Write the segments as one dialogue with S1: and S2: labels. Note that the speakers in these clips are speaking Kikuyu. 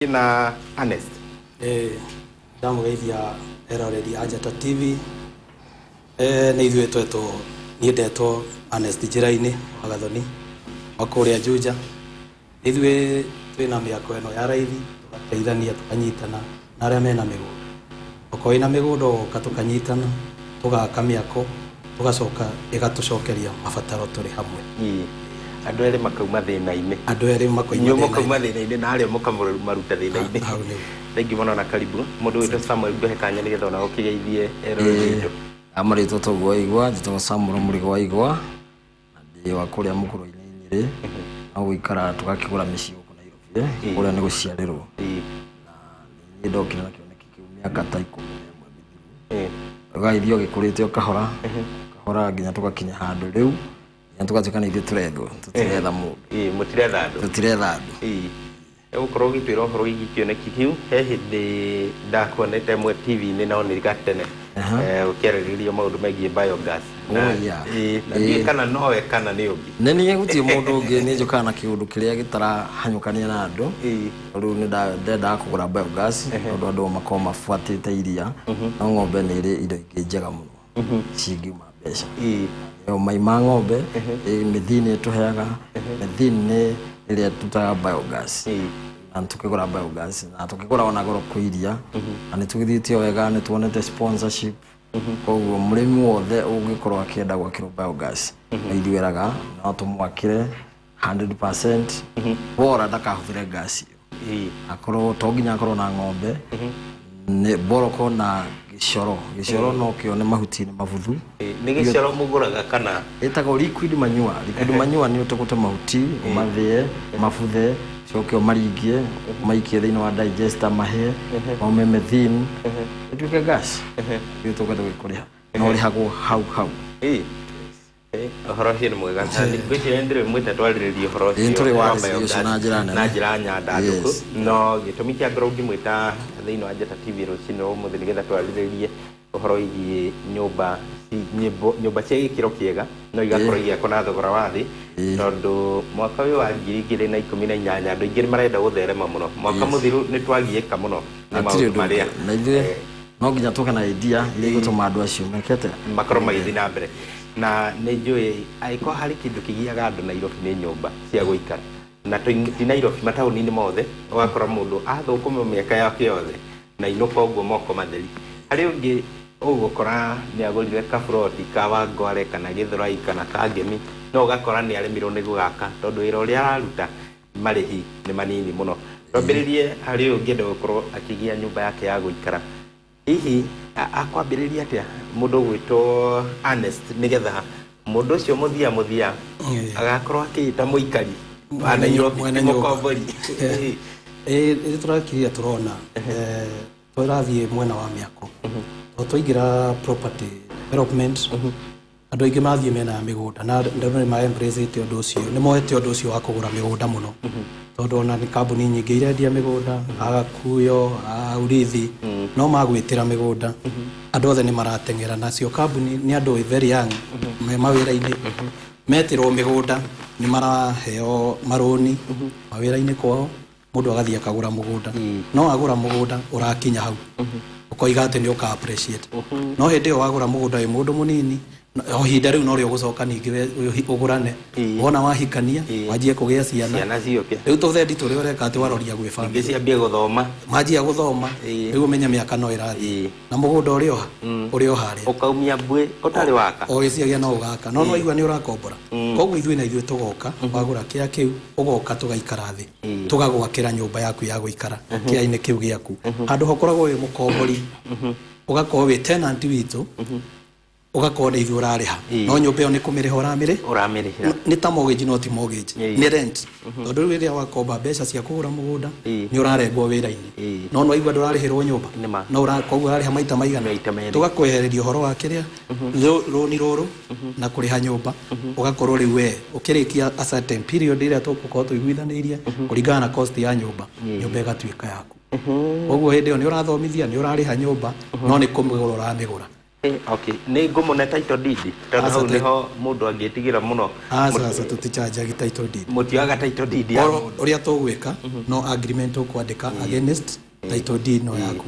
S1: Na Ernest.
S2: Ndamũgeithia eroreri a Njata TV. Nĩ ithuĩ twetwo, niĩ ndetwo Ernest Njĩra-inĩ wa Gathoni wa kũrĩa Juja. Nĩ ithuĩ twĩna mĩako ĩno ya raithi, tũgateithania, tũkanyitana na arĩa mena mĩgũnda. Okorwo wĩna mĩgũnda ũgoka tũkanyitana, tũgaka mĩako, tũgacoka ĩgatũcokeria mabataro tũrĩ hamwe.
S1: Ĩĩ. Andũ erĩ makauma thĩna-inĩ.
S2: Andũ erĩ makoima
S1: Inyuĩ mũkauma
S2: thĩna-inĩ.
S1: Thĩna-inĩ na arĩa mũkamaruta thĩna-inĩ.
S2: Hau nĩguo.
S1: Thengiũ mũno na karibu. Mũndũ wĩtwo Samuel, ngũhe kanya nĩgetha ona ũkĩgeithie eroreri aitũ.
S3: Amarĩtwo toguo waigua, njĩtagwo Samuel Mũrigo wa Igwa na ndĩ wa kũrĩa mũkũrũ-inĩ Nyĩrĩ, no gũikara tũgakĩgũra mĩciĩ gũkũ Nairobi, kũrĩa nĩ gũciarĩrwo. Na nĩ niĩ ndokire na kĩoneki kĩu mĩaka ta 11 mĩthiru. Ũgagĩthiĩ ũgĩkũrĩte o kahora kahora nginya tũgakinya handũ rĩu nginya tũgatuĩka nĩ ithuĩ tũrethwo, tũtiretha mũndũ.
S1: Ĩĩ, mũtiretha andũ.
S3: Tũtiretha andũ.
S1: Ĩĩ. Ũgũkorwo ũgĩtwĩra ũhoro wĩgiĩ kĩoneki kĩu. He hĩndĩ ndakuonete ĩmwe TV-inĩ no nĩ gatene, ũkĩarĩrĩria maũndũ megiĩ biogas. Na
S3: Oh, yeah.
S1: Ĩĩ, na ndiũĩ kana nowe kana nĩ ũngĩ.
S3: Nĩ niĩ, gũtirĩ mũndũ ũngĩ. Nĩ njũkaga na kĩũndũ kĩrĩa gĩtarahanyũkania na andũ. Rĩu nĩ ndendaga kũgũra biogas tondũ andũ makoragwo mabuatĩte iria, no ng'ombe nĩ ĩrĩ indo ingĩ njega mũno cingiuma mbeca. Ĩyo mai ma ng'ombe, methane ĩtũheaga methane, nĩ ĩrĩa ĩtutaga biogas. Na tũkĩgũra biogas na tũkĩgũra ona goro kwĩ iria, na nĩ tũgĩthiĩte o wega, nĩ tuonete sponsorship. Koguo mũrĩmi wothe ũngĩkorwo akĩenda gwakĩrwo biogas na ithuĩ no tũmwakĩre 100%, bora ndakahũthĩre gas ĩyo. Akorwo to nginya akorwo na ng'ombe, nĩ bora ũkorwo na gĩcoro. Gĩcoro no kĩone mahuti-inĩ mabuthu.
S1: Ĩĩ, nĩ gĩcoro mũgũraga kana?
S3: Ĩtagwo liquid manure. Liquid manure nĩ ũtũgũte mahuti, ũmathĩe mabuthe, ũcoke ũmaringie, ũmaikie thĩinĩ wa digester, mahĩe, maume methane, ĩtuĩke gas. Ithuĩ tũke tũgĩkũrĩha na ũrĩhagwo hau hau.
S1: Ĩĩ. Ĩĩ, ũhoro ũcio nĩ mwega. Na ngwĩciria nĩ ndĩrĩ mwĩte twarĩrĩrie ũhoro
S3: ũcio
S1: Nĩ
S3: tũrĩ
S1: wa
S3: warĩrĩria ũcio
S1: biogas
S3: na njĩra nene.
S1: Na njĩra nyandandũku. No gĩtũmi kĩa ngorwo ngĩmwĩta thĩinĩ wa Njata TV rũcinĩ rwa ũmũthĩ nĩgetha twarĩrĩrie ũhoro wĩgiĩ nyũmba nyũmba cia gĩkĩro kĩega no igakorwo igĩakwo na thogora wa thĩ, tondũ mwaka ũyũ wa 2018 andũ aingĩ nĩ marenda gũtherema mũno. Mwaka mũthiru nĩ twagiĩka mũno nĩ
S3: Hatirĩ
S1: maũndũ
S3: ũndũ
S1: marĩa
S3: ũngĩ. Na ithuĩ no nginya tũke na idea iria igũtũma andũ acio meke atĩa?
S1: Makorwo magĩthiĩ na mbere. Na nĩ njũĩ angĩkorwo harĩ kĩndũ kĩgiaga andũ Nairobi nĩ nyũmba cia gũikara, na ti Nairobi, mataũni-inĩ mothe, ũgakora mũndũ athũkũma mĩaka yake yothe na inũka ũguo moko matheri. Harĩ ũngĩ ũgũkora nĩ agũrire kaburoti ka Wangware kana Gĩthũrai kana Kangemi, no ũgakora nĩ aremirwo nĩ gũgaka tondũ wĩra ũrĩa araruta marĩhi nĩ manini mũno. Twambĩrĩrie harĩ ũyũ ũngĩenda gũkorwo akĩgĩa nyũmba yake ya gũikara, hihi akwambĩrĩria atĩa, mũndũ ũgwĩtwo Ernest, nĩgetha mũndũ ũcio mũthia mũthia agakorwo akĩĩta mũikari wa Nairobi,
S2: Mwene
S1: ti
S2: nyũmba.
S1: mũkombori?
S2: Ĩĩ, nĩ tũrakiria tũrona tũrathiĩ mwena wa mĩako, to twaingĩra property development, andũ aingĩ mathiĩ mena ya mĩgũnda na andũ nĩ ma embrace ũndũ ũcio, nĩ moete ũndũ ũcio wa kũgũra mĩgũnda mũno, tondũ ona nĩ kambuni nyingĩ irendia mĩgũnda, agakuyo a urithi no magwĩtĩra mĩgũnda, andũ othe nĩ marateng'era nacio kambuni. Nĩ andũ very young me mawĩra-inĩ, metĩrwo mĩgũnda nĩ maraheo marũni mawĩra-inĩ kwao, mũndũ agathiĩ akagũra mũgũnda. No agũra mũgũnda ũrakinya hau ũkoiga atĩ nĩ ũka appreciate, no hĩndĩ ĩyo wagũra mũgũnda wĩ mũndũ mũnini, o ihinda rĩu norĩo ũgũcoka ningĩ ũgũrane. Wona wahikania, wanjie kũgĩa ciana,
S1: Ciana ciũke.
S2: Rĩu tũthendi tũrĩa ũreka atĩ waroria gwĩ
S1: Ingĩ
S2: family
S1: ciambie gũthoma.
S2: Manjia gũthoma, rĩu ũmenye mĩaka no ĩrathiĩ na mũgũnda ũrĩ o ũrĩ o harĩa.
S1: Ũkaumia mbuĩ ũtarĩ waka.
S2: O gĩciagia no ũgaka no nwaigua nĩ ũrakombora. Koguo ithuĩ na ithuĩ tũgoka, wagũra kĩa kĩu ũgoka tũgaikara thĩ, tũgagwakĩra nyũmba yaku ya gũikara kĩainĩ kĩu gĩaku, handũ hokoragwo wĩ mũkombori, ũgakorwo wĩ tenant witũ, ũgakorwo nĩ ithuĩ ũrarĩha, no nyũmba ĩyo nĩ kũmĩrĩha ũramĩrĩ
S1: Ũramĩrĩhĩra.
S2: Nĩ ta mortgage no ti mortgage, nĩ rent, tondũ rĩu rĩrĩa wakomba mbeca cia kũgũra mũgũnda nĩ ũrarengwo wĩra-inĩ, no nwaigua ndũrarĩhĩrwo nyũmba.
S1: Nĩ ma.
S2: No koguo ũrarĩha maita maigana?
S1: Maita merĩ.
S2: Tũgakwehereria ũhoro wa kĩrĩa rũni rũrũ na kũrĩha nyũmba, ũgakorwo rĩu we ũkĩrĩkia a certain period ĩrĩa tũgũkorwo tũiguithanĩirie kũringana na cost ya nyũmba, nyũmba ĩgatuĩka yaku. Koguo hĩndĩ ĩyo nĩ ũrathomithia, nĩ ũrarĩha nyũmba, no nĩ kũmĩgũra ũramĩgũra.
S1: Okay, nĩ ngũmũne title deed, tondũ
S2: Aca,
S1: hau nĩho mũndũ angĩtigĩra mũno.
S2: Aca, aca, tũtichanjagi title deed.
S1: Mũtioaga title deed ya mũndũ.
S2: Ũrĩa tũgwĩka no agreement ũkwandĩka against title deed no yaku.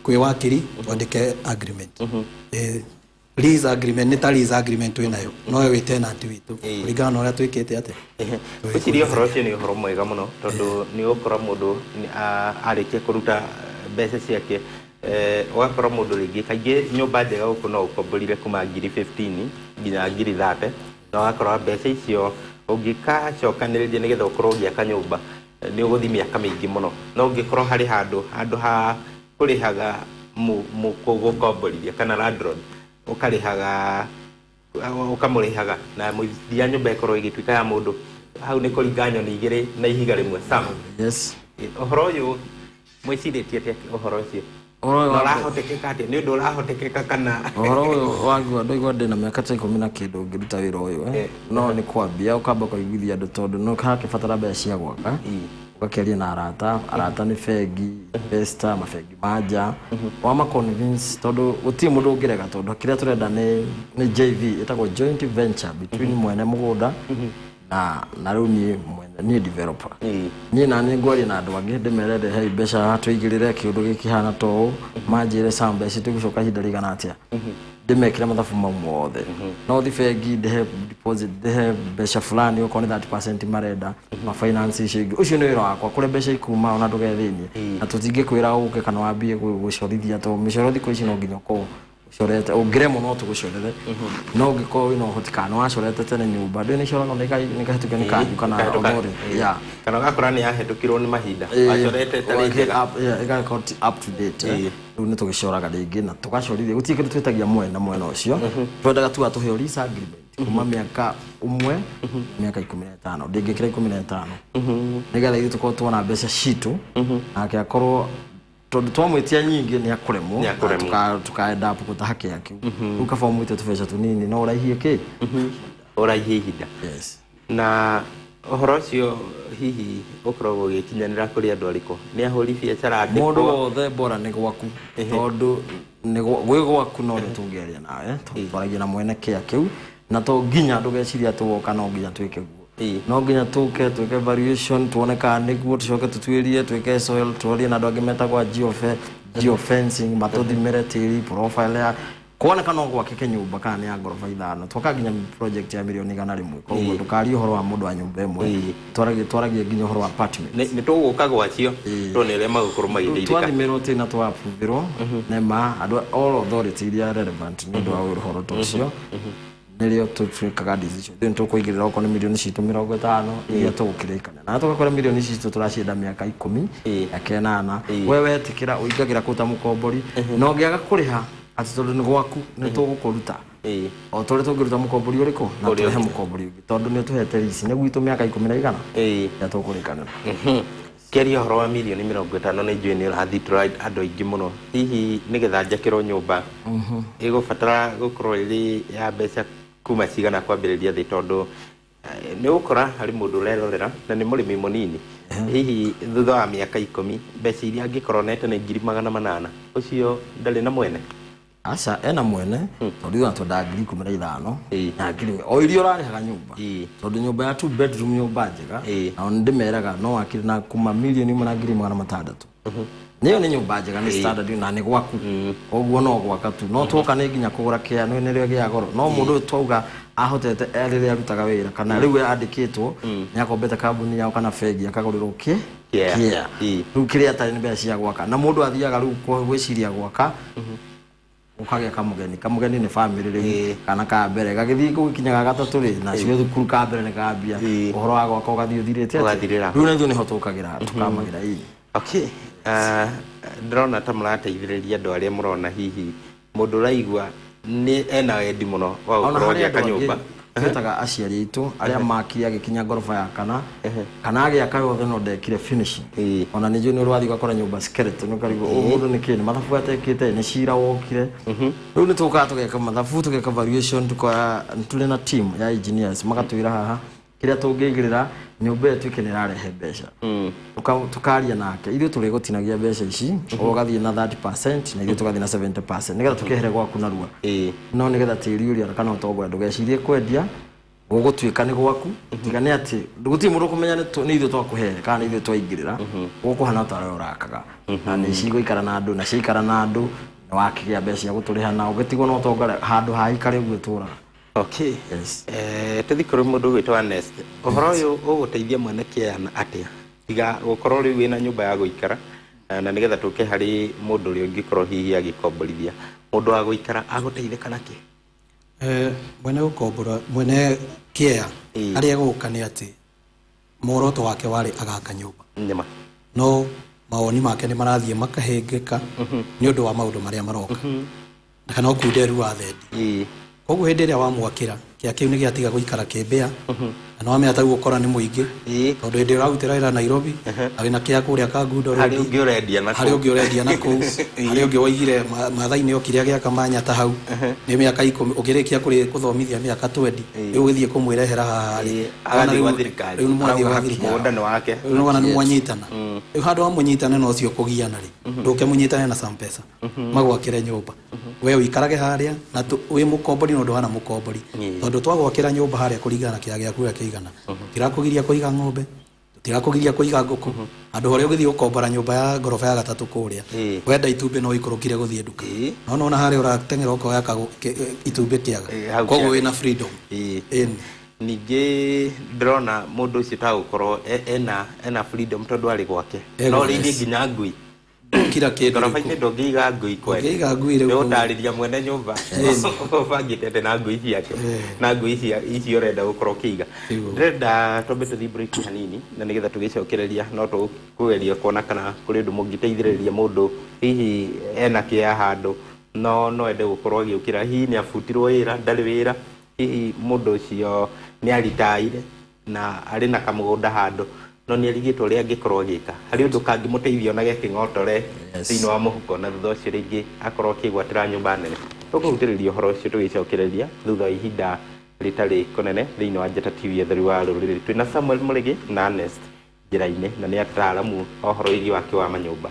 S2: Kwĩ wakiri twandĩke agreement. Lease agreement, nĩ ta lease agreement twĩ nayo, nowe wĩ tenant witũ kũringana na ũrĩa twĩkĩte atĩa.
S1: Ngwĩciria ũhoro ũcio nĩ ũhoro mwega mũno, tondũ nĩ ũgũkora mũndũ arĩkia kũruta mbeca ciake, ũgakora mũndũ rĩngĩ kaingĩ nyũmba njega gũkũ no ũkomborire kuma ngiri 15 nginya ngiri 30, na ũgakora mbeca icio ũngĩkacokanĩrĩria nĩgetha ũkorwo ũgĩaka nyũmba, nĩ ũgũthiĩ mĩaka mĩingĩ mũno. No ũngĩkorwo harĩ handũ ha kũrĩhaga gũkomborithia kana landlord, ũkarĩhaga, ũkamũrĩhaga, na mũthia nyũmba ĩkorwo ĩgĩtuĩka ya mũndũ, hau nĩ kũringa nyoni igĩrĩ na ihiga rĩmwe. Sam?
S3: Yes.
S1: Ũhoro ũyũ mwĩcirĩtie atĩa ũhoro ũcio?
S3: Ũhoro ũyũ
S1: Na ũrahotekeka atĩa? Nĩ ũndũ ũrahotekeka kana?
S3: Ũhoro ũyũ wagua ndaigua ndĩna mĩaka ta 10 na kĩndũ ngĩruta wĩra ũyũ, eh. No nĩ kwambia ũkamba ũkaiguithia andũ, tondũ nĩ hakĩbatara mbeca cia gwaka, ũgakĩaria na arata, arata nĩ bengi, investor, mabengi ma nja, wama convince, tondũ gũtirĩ mũndũ ũngĩrega, tondũ kĩrĩa tũrenda nĩ JV, ĩtagwo joint venture between mwene mũgũnda na rĩu niĩ mwene, niĩ developer. Niĩ na niĩ ngwaria na andũ angĩ, ndĩmere ndehei mbeca haha tũigĩrĩre kĩũndũ gĩkĩ hana ta ũũ, manjĩre Sam, mbeca tũgũcoka ihinda rĩigana atĩa, ndĩmekĩre mathabu mau mothe. No thi bengi ndĩhe deposit, ndĩhe mbeca fulani, okorwo nĩ 30% marenda, ma finance icio ingĩ. Ũcio nĩ wĩra wakwa kũrĩa mbeca ikuma, ona ndũgethĩnie na tũtingĩkwĩra ũke kana wambie gũcorithia, tondũ mĩcoro thikũ ici no nginya ũkorwo ũcorete. Ũngĩremwo no tũgũcorere, no ũngĩkorwo wĩna ũhoti kana nĩwacorete tene nyũmba, ndũĩ nĩcoragwo nĩkahĩtũkio nĩ kanju kana
S1: Ĩkahĩtũka.
S3: authority yeah.
S1: Kana ũgakora nĩ yahetũkirwo nĩ mahinda, wacorete ĩtarĩ njega.
S3: Ĩgakorwo ti up to date, eh. Rĩu nĩ tũgĩcoraga rĩngĩ na tũgacorithia, gũtirĩ kĩndũ twĩtagia mwena mwena ũcio. Twendaga tu atũhe lease agreement kuma mĩaka 1, mĩaka 15, ndĩngĩkĩra 15, nĩgetha ithuĩ tũkorwo tuona mbeca citũ, nake akorwo, tondũ twamwĩtia nyingĩ nĩ akũremwo.
S1: Nĩ akũremwo.
S3: Na tukaenda up gũtaha kĩa kĩu. Rĩu kaba ũmwĩtie tũbeca tũnini no ũraihie kĩ.
S1: Ũraihie ihinda.
S3: Yes.
S1: Na ũhoro ũcio hihi ũkoragwo ũgĩkinyanĩra kũrĩ andũ arĩkũ? Nĩ ahũri biacara, andĩkwo?
S3: Mũndũ wothe, bora nĩ gwaku, tondũ nĩ gwĩ gwaku no nĩ tũngĩaria nawe, tondũ twaragia na mwene kĩa kĩu, na to nginya ndũgeciria atĩ woka no nginya twĩke guo. No nginya tũke twĩke valuation, tuone kana nĩguo, tũcoke tũtuĩrie, twĩke soil, twarie na andũ angĩ metagwo a geofencing, matũthimĩre tĩri profile ya kuoneka no gwakĩke nyũmba kana nĩ ya ngoroba ithano. Twaka nginya project ya mirioni 100, koguo ndũkarie ũhoro wa mũndũ wa nyũmba ĩmwe. Twaragia nginya ũhoro wa apartment.
S1: Nĩ tũgũka gwacio tuone ũrĩa magũkorwo magĩteithĩka.
S3: Twathimĩrwo tĩri na twa-approve-irwo nema andũ all authority iria relevant nĩ ũndũ wa ũhoro ta ũcio, nĩrĩo tũtuĩkaga decision. Ithuĩ nĩtũkũigĩrĩra okorwo nĩ mirioni citũ 50 iria tũgũkĩrĩkania, na tũgakora mirioni citũ tũracienda mĩaka 10, mĩaka 8. We wetĩkĩra ũingagĩra kũu ta mũkombori, na ũngĩaga kũrĩha atĩ tondũ nĩ gwaku, nĩ tũgũkũruta o ta ũrĩa tũngĩruta mũkombori ũrĩkũ na
S1: Ũrĩa
S3: tũrehe
S1: ũngĩ.
S3: Mũkombori ũngĩ, tondũ nĩ ũtũhete lease nĩ gwitũ mĩaka 10 na igana ĩrĩa tũkũrĩkanĩra.
S1: Kĩaria ũhoro wa mirioni 50, nĩ njũĩ nĩ ũrathitũra andũ aingĩ mũno. Hihi nĩgetha njakĩrwo nyũmba ĩgũbatara gũkorwo ĩrĩ ya mbeca kuma cigana kwambĩrĩria thĩ? Tondũ nĩ ũgũkora harĩ mũndũ ũrerorera na nĩ mũrĩmi mũnini, hihi thutha wa mĩaka 10 mbeca iria angĩkorwo nete nĩ ngiri 800, ũcio ndarĩ na mwene?
S3: Aca, ena mwene, tondũ ithuĩ twendaga ngiri 15 na ngiri o iria ũrarĩhaga nyũmba, tondũ nyũmba ya two bedroom, nyũmba njega, na nĩ ndĩmeraga no wakire na kuma mirioni 1 na ngiri 600. Nĩyo nĩ nyũmba njega, nĩ standard na nĩ gwaku, koguo no gwaka tu. No twoka nĩ nginya kũgũra kĩa nĩ nĩrĩo gĩa goro, no mũndũ ũyũ twauga ahotete rĩrĩa arutaga wĩra kana rĩu andĩkĩtwo nĩ akombete kambuni yao kana bengi akagũrĩrwo kĩ
S1: Kĩa.
S3: Kĩa. Rĩu kĩrĩa atarĩ nĩ mbeca cia gwaka, na mũndũ athiaga rĩu gwĩciria gwaka, ũkagĩa kamũgeni. Kamũgeni nĩ family rĩu. Kana ka mbere gagĩthiĩ gũgĩkinya ga gatatũ rĩ, nacio thukuru ka mbere nĩ kambia. Ũhoro wa gwaka ũgathiĩ ũthirĩte atĩa?
S1: Ũgathirĩra.
S3: Rĩu na ithuĩ nĩho tũkagĩra tũkamagĩra ĩ.
S1: Okay. Ndĩrona ta mũrateithĩrĩria andũ arĩa mũrona hihi mũndũ ũraigua nĩ ena wendi mũno wa
S3: Ona
S1: gũkorwo
S3: harĩ
S1: agĩaka
S3: andũ angĩ
S1: nyũmba.
S3: Twĩtaga aciari aitũ arĩa makire agĩkinya ngoroba ya kana agĩaka yothe no ndekire finishing. Ona nĩ njũĩ nĩ ũrathiĩ ũgakora nyũmba skeleton, ũkarigwo ũyũ mũndũ nĩ kĩ, nĩ mathabu atekĩte, nĩ cira wokire. Rĩu nĩ tũkaga tũgeka mathabu, tũgeka valuation, tukoya, tũrĩ na team ya engineers, magatwĩra haha Kĩrĩa tũngĩigĩrĩra nyũmba ĩyo ĩtuĩke nĩ ĩrarehe mbeca. Tũkaria nake, ithuĩ tũrĩgũtinagia mbeca ici, ũgathiĩ na 30% na ithuĩ tũgathiĩ na 70% nĩgetha tũkĩehere gwaku narua. No nĩgetha tĩri ũrĩa kana ũtongoria ndũgecirie kwendia, gũgũtuĩka nĩ gwaku, tiga nĩ atĩ gũtirĩ mũndũ ũkũmenya nĩ ithuĩ twakũhe kana nĩ ithuĩ twaingĩrĩra, gũkũhana ta ũrĩa ũrakaga. Na nĩ cigũikara na andũ, na ciaikara na andũ nĩ wakĩgĩa mbeca cia gũtũrĩha na ũgĩtigwo na ũtonga handũ ha ikare ũguo ĩtũraga.
S1: Okay.
S3: Yes.
S1: Tũthiĩ kũrĩ mũndũ ũgwĩtwo Ernest. Ũhoro ũyũ ũgũteithia mwene kĩeya atĩa? Tiga gũkorwo rĩu wĩna nyũmba ya gũikara, na nĩgetha tũke harĩ mũndũ ũrĩa ũngĩkorwo hihi agĩkomborithia. Mũndũ wa gũikara agũteithĩka nakĩ?
S2: Mwene gũkombora, mwene kĩeya, harĩa egũka nĩ atĩ muoroto wake warĩ agaka nyũmba.
S1: Nĩma.
S2: No mawoni make nĩ marathiĩ makahĩngĩka nĩ ũndũ wa maũndũ marĩa maroka. Na kana ũkunderu wa thendi. Koguo hĩndĩ ĩrĩa wamwakĩra, kĩa kĩu nĩ gĩatiga gũikara kĩmbĩa, na nĩ wamenya ta rĩu ũkora nĩ mũingĩ, tondũ hĩndĩ ĩrĩa ũrarutĩra wĩra Nairobi, na wĩna kĩa kũrĩa Kangundo Road,
S1: Harĩ ũngĩ ũrendia na
S2: harĩ
S1: kũu.
S2: ũngĩ ũrendia na kũu, harĩ ũngĩ waigire Maathai-inĩ okire agĩaka manyata hau, nĩ mĩaka 10, ũkĩrĩkia kũthomithia mĩaka 20, rĩu ũgĩthiĩ kũmwĩrehera haha rĩ.
S1: Agathiĩ gwa thirikari.
S2: Rĩu nĩ mwathiĩ gwa
S1: Arauga
S2: thirikari.
S1: mũgũnda nĩ wake.
S2: Rĩu nĩ wona nĩ mwanyitana. Rĩu handũ ha mũnyitane na ũcio kũgiana rĩ, ndũke mũnyitane na Sampesa, magwakĩre nyũmba. We ũikarage harĩa na wĩ mũkombori no ndũhana mũkombori. Tondũ twagwakĩra nyũmba harĩa kũringana na kĩaga gĩaku ũrĩa kĩigana. Tũtirakũgiria kũiga ng'ombe, tũtirakũgiria kũiga ngũkũ. Handũ harĩa ũgĩthiĩ gũkombora nyũmba ya ngoroba ya gatatũ kũrĩa, wenda itumbĩ no ũikũrũkire gũthiĩ nduka. No nona harĩa ũrateng'era ũkoya itumbĩ kĩaga.
S1: Hau
S2: Koguo
S1: kĩaga.
S2: wĩna freedom.
S1: Ningĩ ndĩrona mũndũ ũcio tagũkorwo ena freedom tondũ arĩ gwake.
S2: Ego,
S1: No rĩngĩ
S2: yes.
S1: nginya ngui.
S2: Kila kĩndũ
S1: Ngoroba-inĩ ndũngĩiga ngui kwene.
S2: Ndũngĩiga ngui rĩu.
S1: Nĩũtarĩria mwene nyũmba. Ũbangĩte atĩ na ngui ciake. Na ngui icio ũrenda gũkorwo ũkĩiga.
S2: Nĩguo.
S1: Ndĩrenda twambe tũthiĩ break hanini na nĩgetha tũgĩcokereria no tũkũgeria kuona kana kũrĩ ũndũ mũngĩteithĩrĩria mũndũ hihi ena kĩeha handũ no ende gũkorwo agĩũkĩra, hihi nĩ abutirwo wĩra, ndarĩ wĩra, hihi mũndũ ũcio nĩ aritaire na arĩ na kamũgũnda handũ no nĩ arigĩtwo ũrĩa angĩkorwo agĩka. Harĩ ũndũ kangĩmũteithia ona gekĩng'otore thĩinĩ wa mũhuko na thutha ũcio rĩngĩ akorwo akĩgwatĩra nyũmba nene. Tũkũhutĩrĩria ũhoro ũcio tũgĩcokereria thutha wa ihinda rĩtarĩ kũnene thĩinĩ wa Njata TV ya Ũtheri wa Rũrĩrĩ. Twĩna Samuel Mũrĩgĩ na Ernest njĩra-inĩ na nĩ ataaramu a ũhoro wĩgiĩ waki wa manyũmba.